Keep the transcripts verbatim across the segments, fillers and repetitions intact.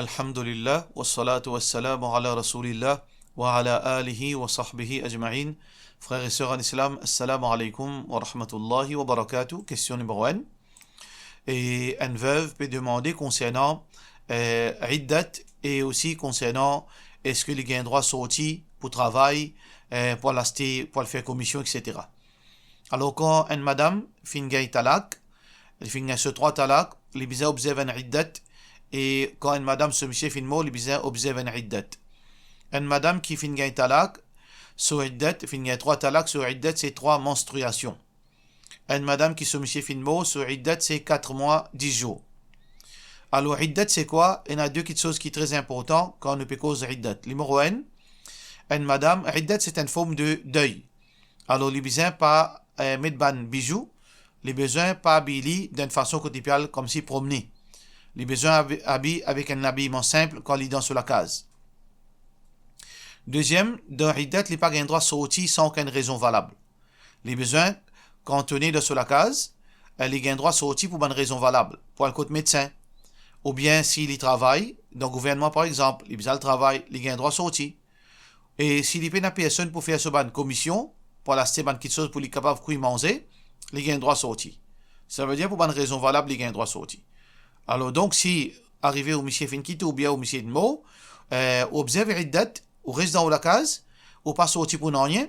Alhamdulillah, wassalatu wassalamu ala Rasoulillah, wa ala alihi wa sahbihi ajma'in. Frer e ser an Islam, assalamu alaykoum wa rahmatullahi wa barakatuh. Kestion nimero enn. E enn vev pe demande konsernan, eh, iddat e osi konsernan eski li gagn drwa sorti pou travay, eh, pou al aste, pou al fer komision, et cetera. Alor, kan enn madam finn gagn talak, li finn gagn so trwa talak, li bizin obzerv enn iddat, e kan enn madam so misie finn mor, li bizin obzerv enn iddat. Enn madam ki finn gagn talak, so iddat, finn gagn trwa talak, so iddat se trwa manstriasion. Enn madam ki so misie finn mor, so iddat se kat mwa, dis zour. Alor, iddat se kwa? Ena de kiksoz ki tre inportan kan nou pe koz iddat. Nimero enn, enn madam, iddat se enn form de dey. Alor, li bizin pa, eh, met bann bizou, li bizin pa abiy li dan enn fason kot li pe al koumsi promne. Li bizin abi-, abiy avek enn labiyman sinp kan li dan so lakaz. Deziem, dan iddat, li pa gagn drwa sorti san okenn rezon valab. Li bizin kantone dan so lakaz, eh, li gagn drwa sorti pou bann rezon valab, pou al kot medsin, oubien si li travay dan gouvernman, par exanp, li bizin al travay, li gagn drwa sorti. E si li pena personn pou fer so bann komision, pou al aste bann kiksoz pou li kapav kwi manze, li gagn drwa sorti. Savedir pou bann rezon valab, li gagn drwa sorti. Alor, donk, si arive ou misie finn kit ou, oubien ou misie finn mor, eh, ou obzerv iddat, ou res dan ou lakaz, ou pa sorti pou nanye,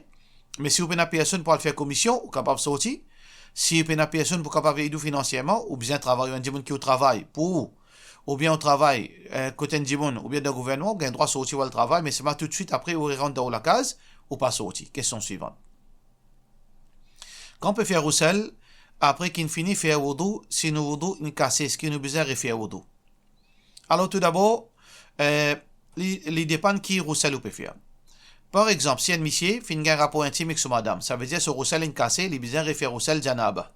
me si ou pena personn pou al fer komision, ou kapav sorti. Si ou pena personn pou kapav ed ou finansierman, ou bizin travay, ou enn dimoun ki ou travay pou ou, oubien ou travay, eh, kot enn dimoun, oubien dan gouvernman, ou gagn drwa sorti ou al travay, me selman toutswit apre ou rant dan ou lakaz, ou pa sorti. Kestion swivan. Kan pe fer rousel, apre ki'nn fini fer woudou, si nou woudou inn kase, eski nou bizin refer woudou? Alor, toudabor, eh, li, li depann ki rousel ou pe fer. Par exanp, si enn misie finn gagn rapor intim ek so madam, savedir so rousel inn kase, li bizin refer rousel janaba.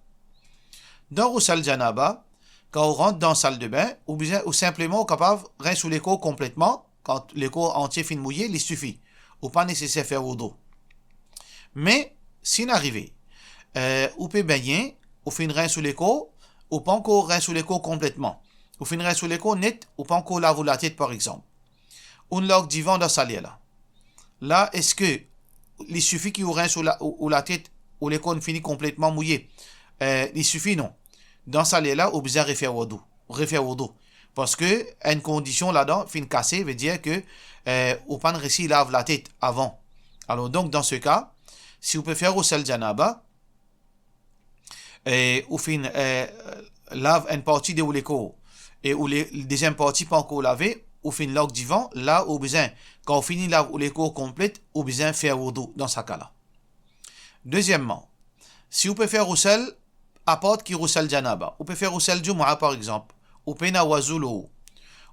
Dan rousel janaba, kan ou rant dan saldebin, ou bizin, ou sinpleman ou kapav rins ou lekor konpletman, kan lekor antie finn mouye, li sifi. Ou pa neseser fer woudou. Me, si inn arive, eh, ou pe begne, ou finn rins ou lekor, ou pankor rins ou lekor konpletman. Ou finn rins ou lekor net, ou pankor lav ou latet, par exanp. Ou'nn larg divan dan sa ler la. La, eski li sifi ki ou rins ou la-, ou, ou latet, ou lekor inn fini konpletman mouye? Eh, li sifi, non. Dan sa ler la, ou bizin refer woudou, refer woudou. Parski enn kondision ladan finn kase, vedir ke, eh, ou pa'nn resi lav latet avan. Alor, donk, dan se ka, si ou pe fer rousel janaba, e ou finn, eh, lav enn parti de ou lekor, e ou le-, deziem parti pankor lave, ou finn larg divan, la ou bizin, kan ou fini lav ou lekor konplet, ou bizin fer woudou dan sa ka la. Dezieman, si ou pe fer rousel, apart ki rousel janaba, ou pe fer rousel dimoun, par exanp, ou pena wazou lor ou,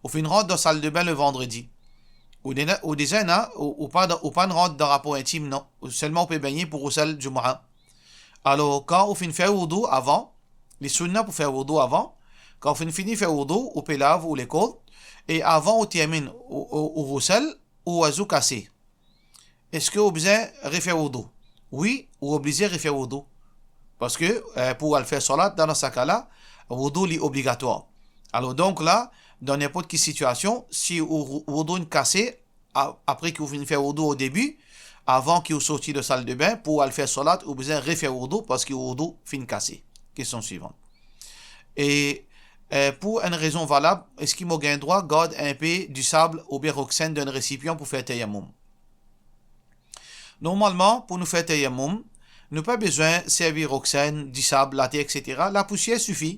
ou finn rant dan saldebin le vandredi, ou dena, ou deza ena, ou, ou pa dan, ou pa'nn rant dan rapor intim, non, ou selman ou pe begne pou rousel dimoun. Alor, kan ou finn fer woudou avan, li sounna pou fer woudou avan, kan ou finn fini fer woudou, ou pe lav ou lekor, e avan ou terminn ou, ou, ou rousel, ou wazou kase. Eski ou bizin refer woudou? Wi, ou oblize refer woudou. Parski, eh, pou al fer salat, dan, dan sa ka la, woudou li obligatwar. Alor, donk la, dan ninport ki sitiasion, si ou, ou woudou inn kase, a-, apre ki ou finn fer woudou o debi, avan ki ou sorti de saldebin pou al fer salat, ou bizin refer woudou parski woudou finn kase. Kestion swivan. E, eh, pou enn rezon valab, eski mo gagn drwa gard inpe disab oubien roksenn dan enn resipian pou fer tayammum? Normalman, pou nou fer tayammum, nou pa bizin servi roksenn, disab, later, et cetera. Lapousier sifi.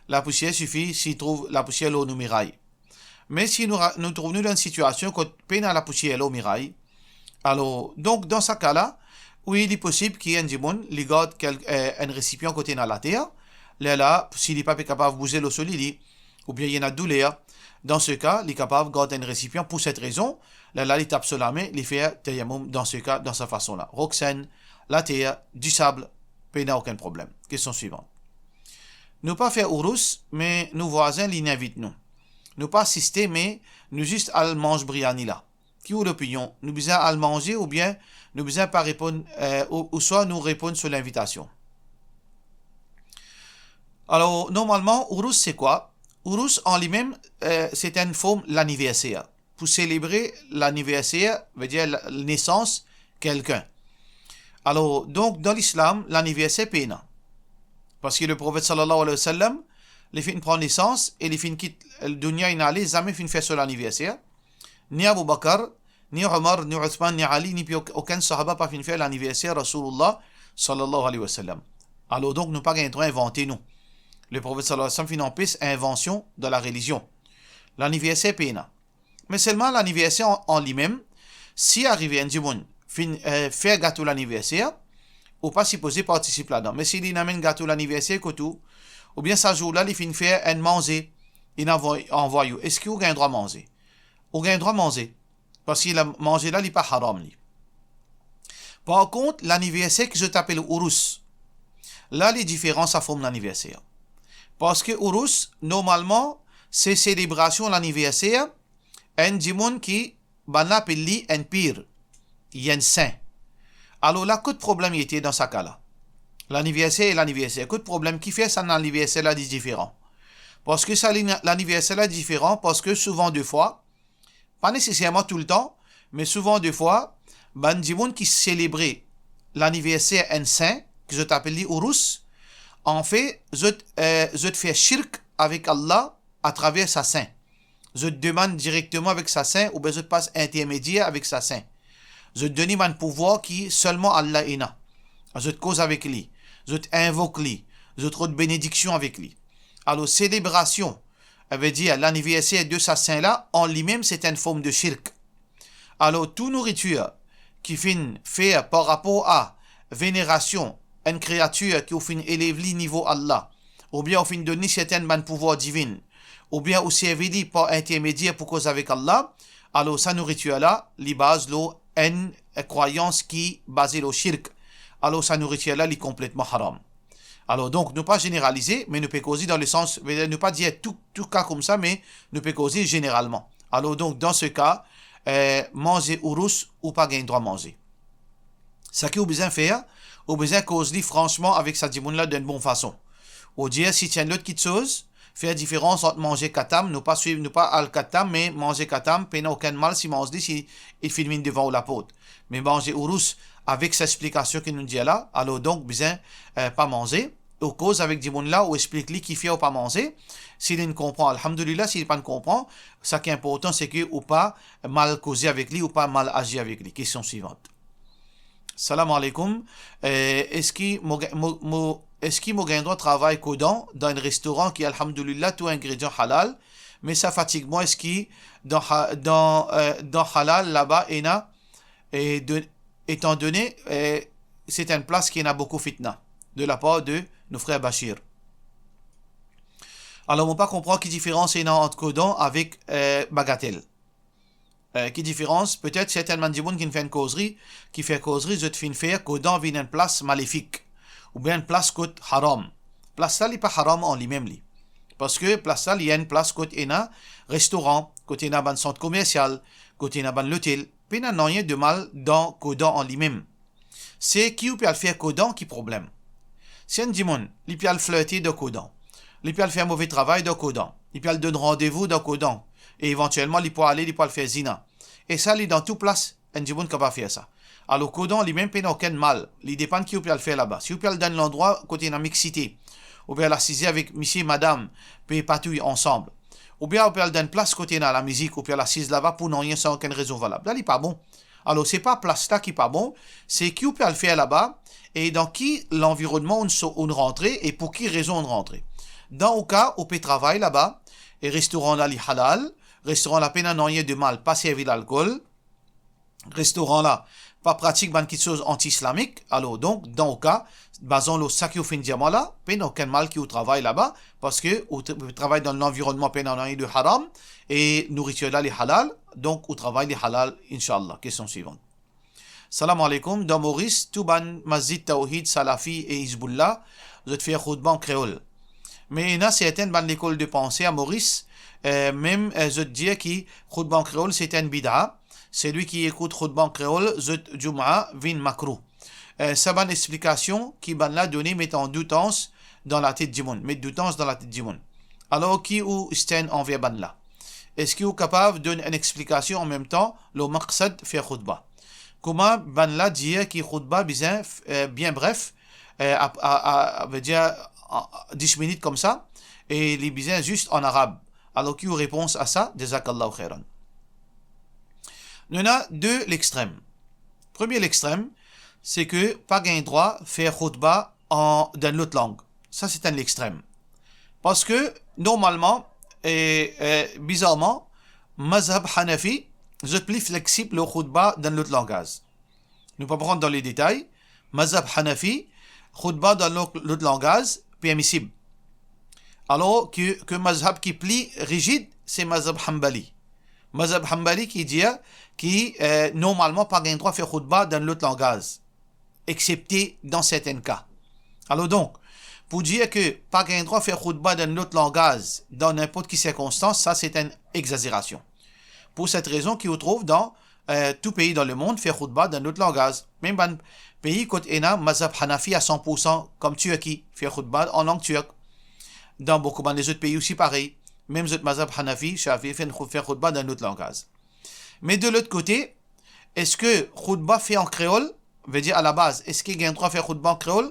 Lapousier sifi si trouv lapousier lor nou miray. Me si nou ra-, nou trouv nou dan enn sitiasion kot pena lapousier lor miray, alor, donk, dan sa ka la, wi, li posib ki enn dimoun, li gard kel-, eh, enn resipian kot ena later, lerla, si li pa pe kapav bouze lor so lili, oubien li ena douler, dan se ka, li kapav gard enn resipian pou set rezon, lerla li tap so lame, li fer tayammum dan se ka, dan sa fason la. Roksenn, later, disab, pena okenn problem. Kestion swivan. Nou pa fer ourous, me nou vwazin, li invit nou. Nou pa asiste, me nou zis al manz briani la. Ki ou lopinion? Nou bizin al manze oubien nou bizin pa reponn, eh, ou, ouswa nou reponn so linvitasion? Alor, normalman, ourous se kwa? Urus an limem, eh, se enn form laniverser. Pou selebre laniverser, vedir la-, nesans kelkenn. Alor, donk, dan lislam, laniverser pena. Parski Leprofet sallallahu alayhi wa sallam, li finn pran nesans e li finn kit dunya, inn ale, zame finn fer so laniverser. Ni Abu Bakr, ni Omar, ni Ousman, ni Ali, ni pi ok-, okenn sahaba pa finn fer laniverser Rasoulillah sallallahu alayhi wa sallam. Alor donk, nou pa gagn drwa invante, non. Leprofet sallallahu alayhi wa sallam finn anpes invansion dan larelizion. Laniverser pena. Me selman laniverser an, an limem, si arive enn dimoun finn, eh, fer gato laniverser, ou pa sipoze partisip ladan. Me si li inn amenn gato laniverser kot ou, oubien sa zour la li finn fer enn manze, inn anvwa-, anvway ou, eski ou gagn drwa manze? Ou gagn drwa manze, parski la, manze la, li pa haram li. Par kont, laniverser ki zot apel Urus, la li diferan sa form laniverser. Parski Urus, normalman, se selebrasion laniverser enn dimoun ki, bann la apel li enn pir, enn sin. Alor la, kot problem ete dan sa ka la? Laniverser e laniverser. Kot problem, kifer sa laniverser la li diferan? Parski sa li-, laniverser la diferan, parski souvan defwa, pa neseserman toultan, me souvan defwa, bann dimoun ki selebre laniverser enn sin, ki zot apel li Urus, anfet, zot, eh, zot fer shirk avek Allah atraver sa sin. Zot demann direkteman avek sa sin, oubien zot pas intermedier avek sa sin. Zot donn li bann pouvwar ki selman Allah ena. Zot koz avek li, zot invok li, zot rod benediksion avek li. Alor, selebrasion, savedir laniverser de sa sin la, an limem, se enn form de shirk. Alor, tou nouritir ki finn fer par rapor a venerasion enn kreatir ki ou finn elev li nivo Allah, oubien ou finn donn li sertenn bann pouvwar divin, oubien ou servi li par intermedier pou koz avek Allah, alor sa nouritir la, li baz lor enn krwayans ki baze lor shirk. Alor sa nouritir la, li konpletman haram. Alor donk, nou pa zeneralize, me nou pe koze dan lesans, nou pa dir tou, tou ka koumsa, me nou pe koze zeneralman. Alor donk, dan se ka, eh, manze Urus, ou pa gagn drwa manze. Seki ou bizin fer, ou bizin koz li fransman avek sa dimoun la dan enn bon fason. Ou dir, si ti enn lot kitsoz, fer diferans ant manze katam, nou pa swiv, nou pa al katam, me manze katam, pena okenn mal si manz li, si li finn vinn devan ou laport. Me manze Urus, avek sa explikasion ki nou dir la, alor donk bizin, eh, pa manze, ou koz avek dimoun la, ou explik li kifer ou pa manze. Si li konpran, alhamdulillah, si li pa konpran, seki inportan, seki ou pa mal koze avek li, ou pa mal azir avek li. Kestion swivan. Salam aleykoum. Eh, eski mo ga-, mo, mo, eski mo gagn drwa travay kodan dan enn restoran ki, alhamdulillah, tou ingredian halal, me sa fatig mwa, eski dan ha-, dan, eh, dan halal laba ena, eh, de, etandone, eh, se enn plas ki ena boukou fitna de lapar de nou frer Bashir. Alor, mo pa konpran ki diferans ena ant kodan avek, eh, bagatel. Eh, ki diferans? Petet sertenn bann dimoun ki finn fer enn kozri, ki fer kozri, zot finn fer kodan vinn enn plas malefik, oubien enn plas kot haram. Plas la, li pa haram an limem li. Parski plas la, li enn plas kot ena restoran, kot ena bann sant komersial, kot ena bann lotel. Pena nanye de mal dan kodan an limem. Se ki ou pe al fer kodan ki problem. Si enn dimoun, li pe al flerte dan kodan, li pe al fer move travay dan kodan, li pe al donn randevou dan kodan, e evantielman li pou ale, li pou al fer zina. E sa, li dan tou plas, enn dimoun kapav fer sa. Alor, kodan limem pena okenn mal, li depann ki ou pe al fer laba. Si ou pe al dan enn landrwa kot ena mixite, ou pe al asize avek misie, madam, pe patouy ansam, oubien ou pe al dan enn plas kot ena lamizik, ou pe al asiz laba pou nanye san okenn rezon valab, la, li pa bon. Alor, se pa plas la ki pa bon, se ki ou pe al fer laba, e dan ki lanvironnman ou so-, ou rantre, e pou ki rezon ou rantre. Dan ou ka, ou pe travay laba, e restoran la, li halal, restoran la pena nanye de mal, pa servi lalkol, restoran la pa pratik bann kitsoz anti-islamik, alor donk, dan ou ka, bazan lor seki ou finn dir mwa la, pena okenn mal ki ou travay laba, parski ou tra-, ou travay dan lanvironnman pena nanye de haram, e nouritir la li halal, donk ou travay li halal, inshallah. Kestion swivan. Salam aleykoum, dan Moris, tou bann masjid Tawhid, Salafi e Hizbullah, zot fer khoutba an kreol. Me ena sertenn bann lekol de panse a Moris, eh, mem, eh, zot dir ki khoutba an kreol se enn bida, selwi ki ekout khoutba an kreol, zot Jouma vinn makrouh. Eh, sa bann explikasion ki bann la done met an doutans dan latet dimoun, met doutans dan latet dimoun. Alor, ki ou stand anver bannla? Eski ou kapav donn enn explikasion anmemtan lor maqsad fer khoutba? Kouma bannla dir ki khoutba bizin, eh, bien bref, eh, a, a, a, vedir, a, a, dis minit koumsa, e li bizin zis an arab? Alor, ki ou repons a sa? Jazakallahu khairan. Nou ena de lextrem. Premie lextrem, se ke pa gagn drwa fer khoutba an, dan lot lang. Sa, se enn lextrem. Parski, normalman, e, e, bizarman, mazhab Hanafi, zot pli fleksib lor khoutba dan lot langaz. Nou pa pou rant dan ledetay. Mazhab Hanafi, khoutba dan lot, lot langaz, permisib. Alor ki, ki mazhab ki pli rizid, se mazhab Hanbali. Mazhab Hanbali ki dir ki, eh, normalman, pa gagn drwa fer khoutba dan lot langaz, exsepte dan sertin ka. Alor donk, pou dir ke pa gagn drwa fer khoutba dan lot langaz, dan ninport ki sirkonstans, sa se enn exazerasion. Pou set rezon ki ou trouv dan, eh, tou pei dan lemond, fer khoutba dan lot langaz. Mem bann pei kot ena mazhab Hanafi a san pour san, kom Tirki, fer khoutba an lang tirk. Dan boukou bann lezot pei osi parey. Mem zot mazhab Hanafi, Shafi'i, fer, fer khoutba dan lot langaz. Me de lot kote, eski khoutba fer an kreol? Vedir, alabaz, eski gagn drwa fer khoutba an kreol?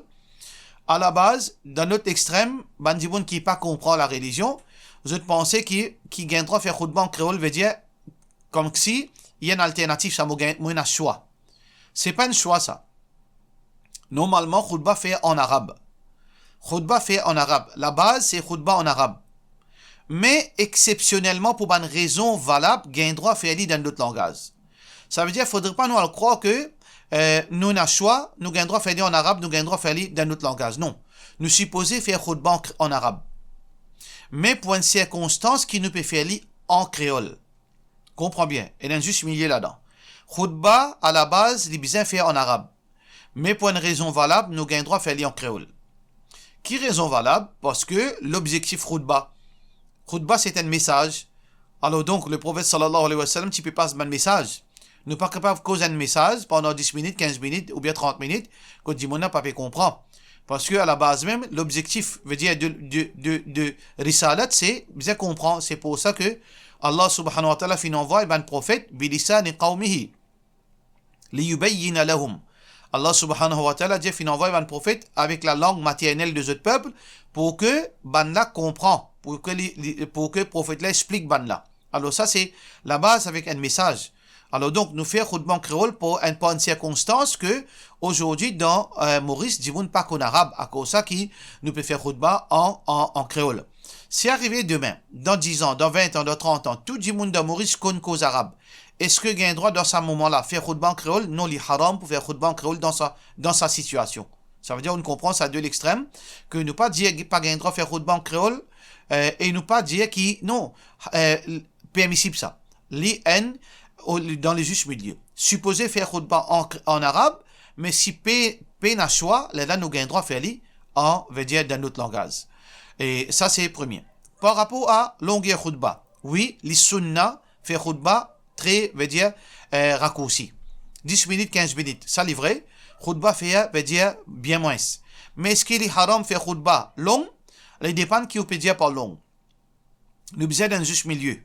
Alabaz, dan lot lextrem, bann dimoun ki pa konpran larelizion, zot panse ki, ki gagn drwa fer khoutba an kreol, vedir, koumsi, ena enn alternativ, sa mo gagn, mo ena swa. Se pa enn swa, sa. Normalman, khoutba fer an arab. Khoutba fer an arab. Labaz, se khoutba an arab. Me, exsepsionelman, pou bann rezon valab, gagn drwa fer li dan lot langaz. Savedir, fodre pa nou al krwar ke, eh, nou ena swa, nou gagn drwa fer li an arab, nou gagn drwa fer li dan lot langaz. Non. Nou sipoze fer khoutba an, an arab. Me pou enn sirkonstans ki nou pe fer li an kreol. Konpran bien, ena enn zis milie ladan. Khoutba, alabaz, li bizin fer an arab. Me pou enn rezon valab, nou gagn drwa fer li an kreol. Ki rezon valab? Parski lobzektif khoutba, khoutba se enn mesaz. Alor donk, Leprofet sallallahu alayhi wa sallam ti pe pas bann mesaz. Nou pa kapav koz enn mesaz pandan dis minit, kinz minit oubien trant minit, kot dimoun la pa pe konpran. Parski alabaz mem, lobzektif, vedir de, de, de, de risalat, se bizin konpran. Se pou sa ke Allah subhanahu wa ta'ala finn anvoy bann profet, bilisani qawmihi, liyubayyina lahum. Allah subhanahu wa ta'ala dir finn anvoy bann profet avek lalang maternel de zot pep, pou ke bannla konpran, pou ke li, li, pou ke profet la explik bannla. Alor sa se labaz avek enn mesaz. Alor donk, nou fer khoutba an kreol pou enn, pou enn sirkonstans ke, ozordi, dan, eh, Moris, dimoun pa konn arab, akoz sa ki nou pe fer khoutba an, an, an kreol. Si arive demin, dan diz an, dan vin an, dan trant an, tou dimoun dan Moris konn koz arab, eski gagn drwa dan sa moman la fer khoutba an kreol? Non, li haram pou fer khoutba an kreol dan sa, dan sa sitiasion. Savedir, ou konpran sa de lextrem, ke nou pa dir pa gagn drwa fer khoutba an kreol, eh, e nou pa dir ki, non, eh, permisib sa. Li enn, o, dan lezis milie. Sipoze fer khoutba an, an arab, me si pe, pena swa, lerla nou gagn drwa fer li an, vedir dan lot langaz. E sa se premie. Par rapor a longer khoutba, wi, li sunna fer khoutba tre, vedir, eh, rakoursi. Dis minit, kinz minit, sa li vre, khoutba fer, vedir, bien mwins. Me eski li haram fer khoutba long? Li depann ki ou pe dir par long. Nou bizin dan zis milie.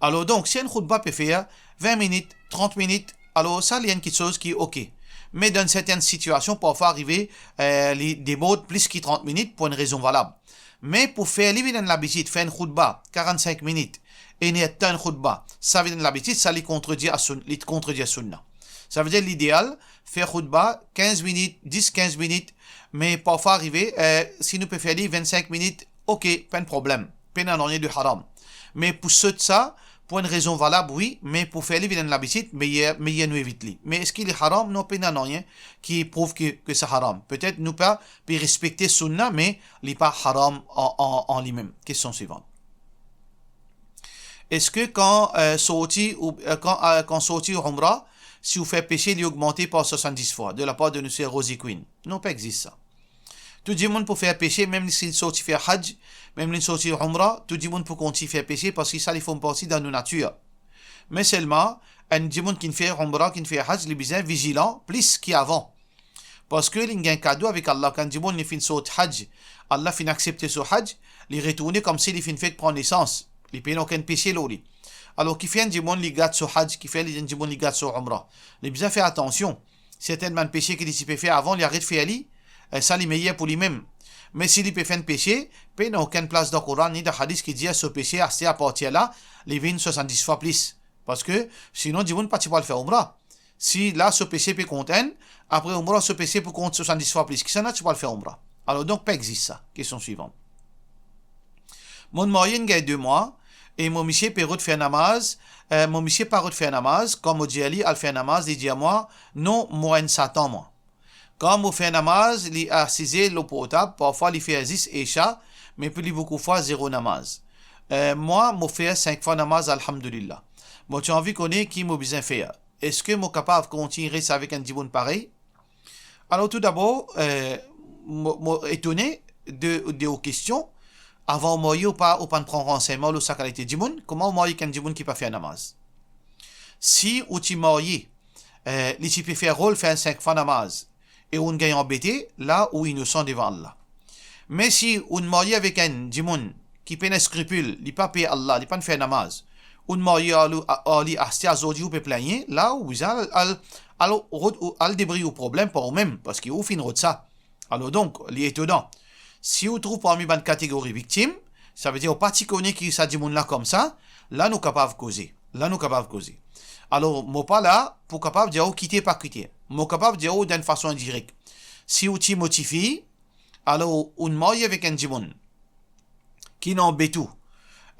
Alor donk, si enn khoutba pe fer vin minit, trant minit, alor sa li enn kiksoz ki oke. Me dan sertin sitiasion, parfwa arive, eh, li debord plis ki trant minit pou enn rezon valab. Me pou fer li vinn enn labitid, fer enn khoutba karant-sink minit, enn er tan enn khoutba, sa vinn enn labitid, sa li kontredir a sunn-, li kontredir sunna. Savedir lideal, fer khoutba kinz minit, dis, kinz minit, me parfwa arive, eh, si nou pe fer li vinn-sink minit, oke, pa enn problem, pena nanye de haram. Me pou sot sa, pou enn rezon valab, wi, me pou fer li vinn enn labitid, meyer, meyer nou evit li. Me eski li haram? Non, pena nanye ki prouv ki, ki sa haram. Petet nou pa pe respekte sunna, me li pa haram an, an, an limem. Kestion swivan. Eski kan, eh, sorti ou, eh, kan, eh, kan sorti Umra, si ou fer pese, li ogmante par swasanndis fwa, de lapar de nou ser Rosie Queen? Non, pa exist sa. Tou dimoun pou fer pese, mem si li sorti fer Hajj, mem li sorti Umra, tou dimoun pou kontign fer pese, parski sa li form parti dan nou natir. Me selman, enn dimoun ki fer Umra, ki fer Hajj, li bizin vizilan plis ki avan. Parski li gagn kado avek Allah. Kan dimoun li finn sort Hajj, Allah finn aksepte so Hajj, li retourne koumsi li finn fek pran nesans. Li pena okenn pese lor li. Alor, kifer enn dimoun li gat so Hajj, kifer li, enn dimoun li gat so Umrah? Li bizin fer atansion. Sertin bann pese ki li ti pe fer avan, li aret fer li, eh, sa li meyer pou limem. Me si li pe fer enn pese, pena okenn plas dan Koran ni dan Hadis ki dir so pese, aster apartir la, li vinn swasanndis fwa plis. Parski sinon, dimoun pa ti pou al fer Umrah. Si la so pese pe kont enn, apre Umrah so pese pou kont swasanndis fwa plis, kisannla ti pou al fer Umrah? Alor donk, pa exist sa. Kestion swivan. Mo marye, inn gagn de mwa, e mo misie pe rod fer namaz, eh, mo misie pa rod fer namaz, kan mo dir li al fer namaz, li dir mwa, "Non, mo enn satan mwa." Kan mo fer namaz, li asize lor portab, parfwa li fer zis Isha, me pli boukou fwa zero namaz. Eh, mwa, mo fer sink fwa namaz, alhamdulillah. Mo ti anvi kone ki mo bizin fer. Eski mo kapav kontign res avek enn dimoun parey? Alor, toudabor, eh, mo, mo etone de, de ou kestion. Avan ou marye, ou pa, ou pa'nn pran ransegnman lor sa kalite dimoun. Kouma ou marye ek enn dimoun ki pa fer namaz? Si ou ti marye, eh, li ti pe fer rol fer sink fwa namaz, e ou'nn gagn anbete, la ou inosan devan Allah. Me si ou'nn marye avek enn dimoun ki pena skripil, li pa per Allah, li pa'nn fer namaz, ou'nn marye ar li, ar li aster, azordi ou pe pligne, la ou bizin al, al, al rod, ou al debriy ou problem par oumem, parski ou finn rod sa. Alor donk, li etonan. Si ou trouv parmi bann kategori viktim, savedir ou pa ti kone ki sa dimoun la koumsa, la nou kapav koze. La nou kapav koze. Alor, mo pa la pou kapav dir ou kite, pa kite. Mo kapav dir ou dan enn fason indirek. Si ou ti mo tifi, alor ou'nn marye avek enn dimoun ki'nn anbet ou,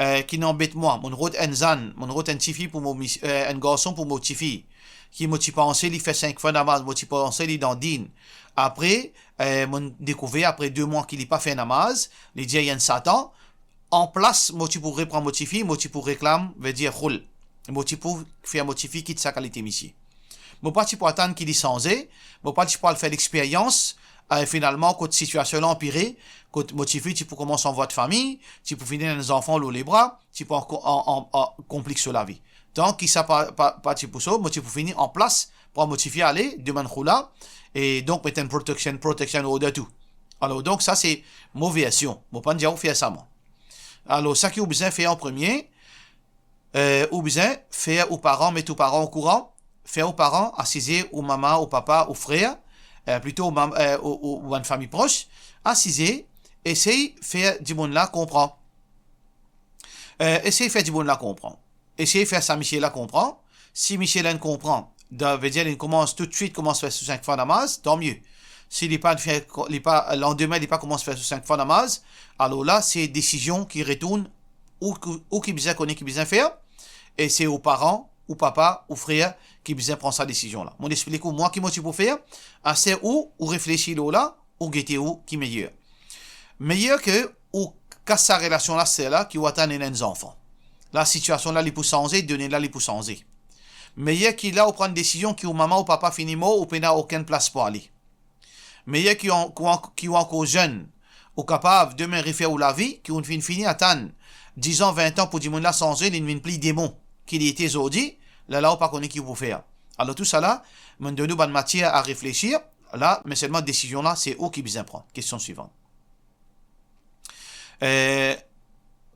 eh, ki'nn anbet mwa, mo'nn rod enn zann, mo'nn rod enn tifi pou mo mis-, eh, enn garson pou mo tifi, ki mo ti panse li fer sink fwa namaz, mo ti panse li dan din. Apre, eh, mo'nn dekouver apre de mwa ki li pa fer namaz, li dir li enn satan, anplas mo ti pou repran mo tifi, mo ti pou reklam, vedir khul. Mo ti pou fer mo tifi kit sa kalite misie. Mo pa ti pou atann ki li sanze, mo pa ti pou al fer lexperyans, eh, finalman, kot sitiasion la anpire, kot mo tifi ti pou koumans anvwat fami, ti pou fini ena zanfan lor lebra, ti pou ankor an, an, an konplik so lavi. Tan ki sa pa, pa, pa ti pou sot, mo ti pou fini anplas, pran mo tifi ale, demann khula, e donk met enn protection, protection order tou. Alor, donk, sa se mo version. Mo pa'nn dir ou fer sa, mwa. Alor, sa ki ou bizin fer an premie, eh, ou bizin fer ou paran, met ou paran okouran, fer ou paran asize, ou mama, ou papa, ou frer, eh, plito ou mam-, eh, ou, ou, ou bann fami pros, asize, esey fer dimoun la konpran. Eh, esey fer dimoun la konpran. Esey fer sa misie la konpran. Si misie la inn konpran, dan, vedir li koumans toutswit koumans fer so sink fwa namaz, tanmie. Si li pa fer, li pa, landime li pa koumans fer so sink fwa namaz, alor la, se desizion ki retourn ou, ou ki bizin kone ki bizin fer, e se ou paran, ou papa, ou frer ki bizin pran sa desizion la. Mo'nn explik ou mwa ki mo ti pou fer, aster ou, ou reflesi lor la, ou gete ou ki meyer. Meyer ke ou kas sa relasion la, ser la, ki ou atann ena enn zanfan. La sitiasion la, li pou sanze, done la, li pou sanze. Meyer ki la, ou pran desizion ki ou mama, ou papa fini mor, ou pena okenn plas pou ale. Meyer ki ou an-, ki ou an-, ki ou ankor zenn, ou kapav demin refer ou lavi, ki ou finn fini atann diz an, vin an pou dimoun la sanze, li vinn pli demon ki li ete zordi, la, la ou pa kone ki ou pou fer. Alor, tousala, mo'nn donn ou bann matier a reflesir, la, me selman desizion la, se ou ki bizin pran. Kestion swivan. Eh,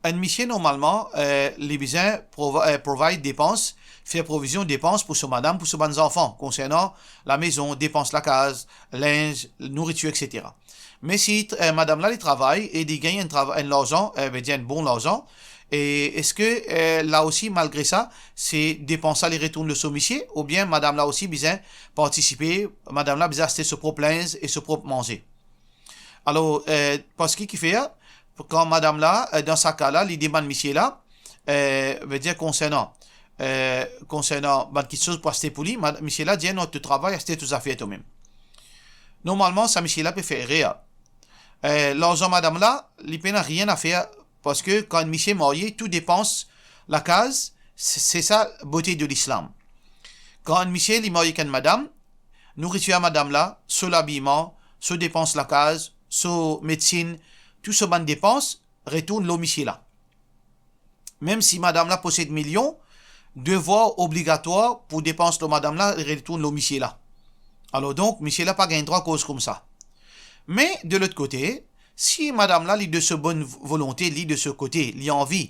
enn misie, normalman, eh, li bizin provi-, eh, provide depans, fer provizion depans pou so madam, pou so bann zanfan, konsernan lamezon, depans lakaz, linz, nouritir, et cetera. Me si, eh, madam la, li travay e li gagn enn trava-, enn larzan, eh, vedir enn bon larzan, e eski, eh, la osi, malgre sa, se depans la, li retourn lor so misie, oubien madam la osi bizin partisipe, madam la bizin aste so prop linz e so prop manze? Alor, eh, parski ki fer, kan madam la, eh, dan sa ka la, li demann misie la, eh, vedir konsernan, eh, konsernan bann kiksoz pou aste pou li, mad-, misie la dir, "Non, to travay, aste to zafer tomem." Normalman, sa misie la pe fer erer. Eh, larzan madam la, li pena nanye a fer, parski kan enn misie marye, tou depans lakaz, se, se sa bote de Lislam. Kan enn misie, li marye ek enn madam, nouritir a madam la, so labiman, so depans lakaz, so medsinn, tou so bann depans retourn lor misie la. Mem si madam la posed milion, devwar obligatwar pou depans lor madam la retourn lor misie la. Alor donk, misie la pa gagn drwa koz koumsa. Me de lot kote, si madam la, li de so bonn volonte, li de so kote, li anvi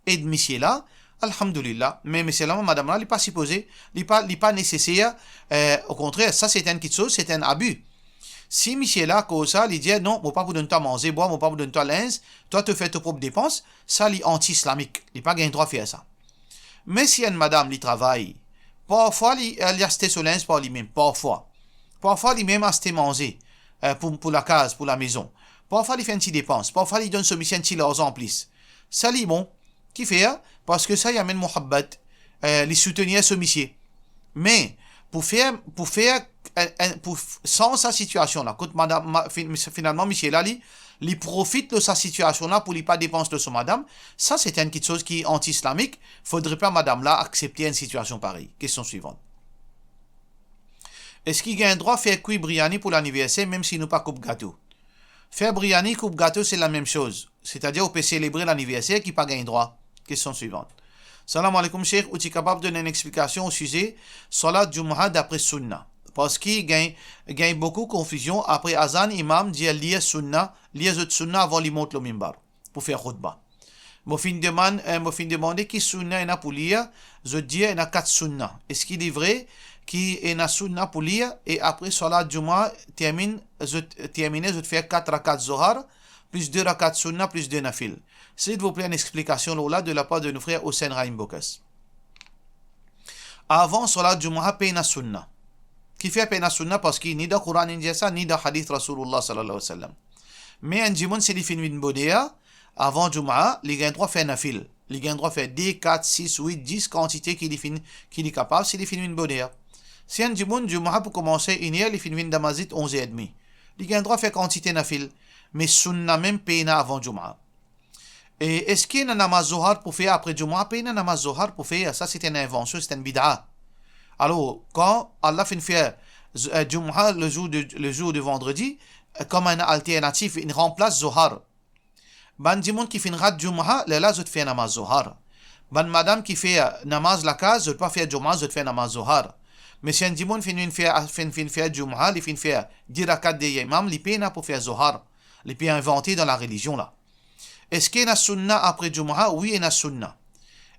ed misie la, alhamdulillah. Me, me selman madam la, li pa sipoze, li pa, li pa neseser, eh, okontrer, sa se enn kiksoz, se enn abi. Si misie la koz sa, li dir, "Non, mo pa pou donn twa manze, bwar, mo pa pou donn twa linz, twa to fer to prop depans," sa li anti-islamik, li pa gagn drwa fer sa. Me si enn madam, li travay, parfwa li, eh, li aste so linz par limem, parfwa. Parfwa limem aste manze, eh, pou, pou lakaz, pou lamezon. Parfwa li fer enn ti depans, parfwa li donn so misie enn ti larzan anplis. Sa li bon, kifer? Parski sa li amenn muhabbat, eh, li soutenir so misie. Me pou fer, pou fer, eh, eh, pou f-, sanz sa sitiasion la, kot madam, ma-, fin-, finalman, misie la, li, li profit lor sa sitiasion la pou li pa depans lor so madam, sa se enn kiksoz ki anti-islamik, fodre pa madam la aksepte enn sitiasion parey. Kestion swivan. Eski gagn drwa fer kwi briani pou laniverser, mem si nou pa koup gato? Fer briani, koup gato, se lamem soz. Setadir, ou pe selebre laniverser ki pa gagn drwa. Kestion swivan. Salam aleykoum, Sheikh, ou ti kapav donn enn explikasion o size salat Jumu'ah dapre sunna? Parski gagn, gagn boukou konfizion, apre azan, imam dir lir sunna, lir zot sunna avan li mont lor mimbar pou fer khoutba. Mo finn demann, eh, mo finn demande ki sunna ena pou lir, zot dir ena kat sunna. Eski li vre ki ena sunna pou lir, e apre salat Jumu'ah terminn, zot, termine, zot fer kat rakat Zohar, plis de rakat sunna, plis de nafil? Silvouple, enn explikasion lor la de lapar de nou frer Hossein Rahim Bokas. Avan salat Jumu'ah pena sunna. Kifer pena sunna? Parski ni dan Koran inn dir sa, ni dan hadith Rasoulillah sallallahu alayhi wa sallam. Me enn dimoun, si li finn vinn boner, avan Jumu'ah, li gagn drwa fer nafil. Li gagn drwa fer de, kat, sis, wit, dis, kantite ki li finn, ki li kapav, si li finn vinn boner. Si enn dimoun, Jumu'ah pou koumanse inn er, li finn vinn dan masjid onz er edmi, li gagn drwa fer kantite nafil. Me sunna mem pena avan Jumu'ah. E eski ena namaz Zohar pou fer apre Jumu'ah? Pena namaz Zohar pou fer, sa se enn invansion, se enn bid'a. Alor, kan Allah finn fer, eh, Jumu'ah le zour de, le zour de vandredi, eh, kouma enn alternatif, inn ranplas Zohar. Bann dimoun ki finn rat Jumu'ah, lerla zot fer namaz Zohar. Bann madam ki fer namaz lakaz, zot pa fer Jumu'ah, zot fer namaz Zohar. Me si enn dimoun finn, finn fer, finn, finn fer Jumu'ah, li finn fer de rakat deryer imam, li pena pou fer Zohar. Li pe invante dan larelizion la. Eski ena sunna apre Jumu'ah? Wi, ena sunna.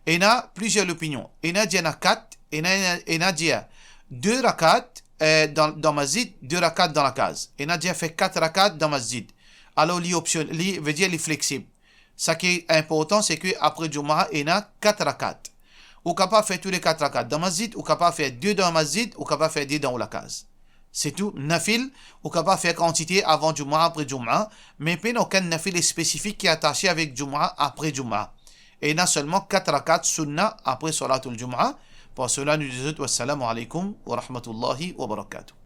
Ena plizier lopinion. Ena dir ena kat, ena, ena, ena dir de rakat, eh, dan, dan masjid, de rakat dan lakaz. Ena dir fer kat rakat dan masjid. Alor, li opsion, li, vedir li fleksib. Saki inportan, se ki apre Jumu'ah, ena kat rakat. Ou kapav fer tou le kat rakat dan masjid, ou kapav fer de dan masjid, ou kapav fer de dan ou lakaz. Se tou, nafil, ou kapav fer kantite avan Jumu'ah, apre Jumu'ah, me pena okenn nafil spesifik ki atase avek Jumu'ah, apre Jumu'ah. Ena selman kat rakat sunna apre salatul Jumu'ah. Par sela, nou dir zot, wassalamu alaikum wa rahmatullahi wa barakatuh.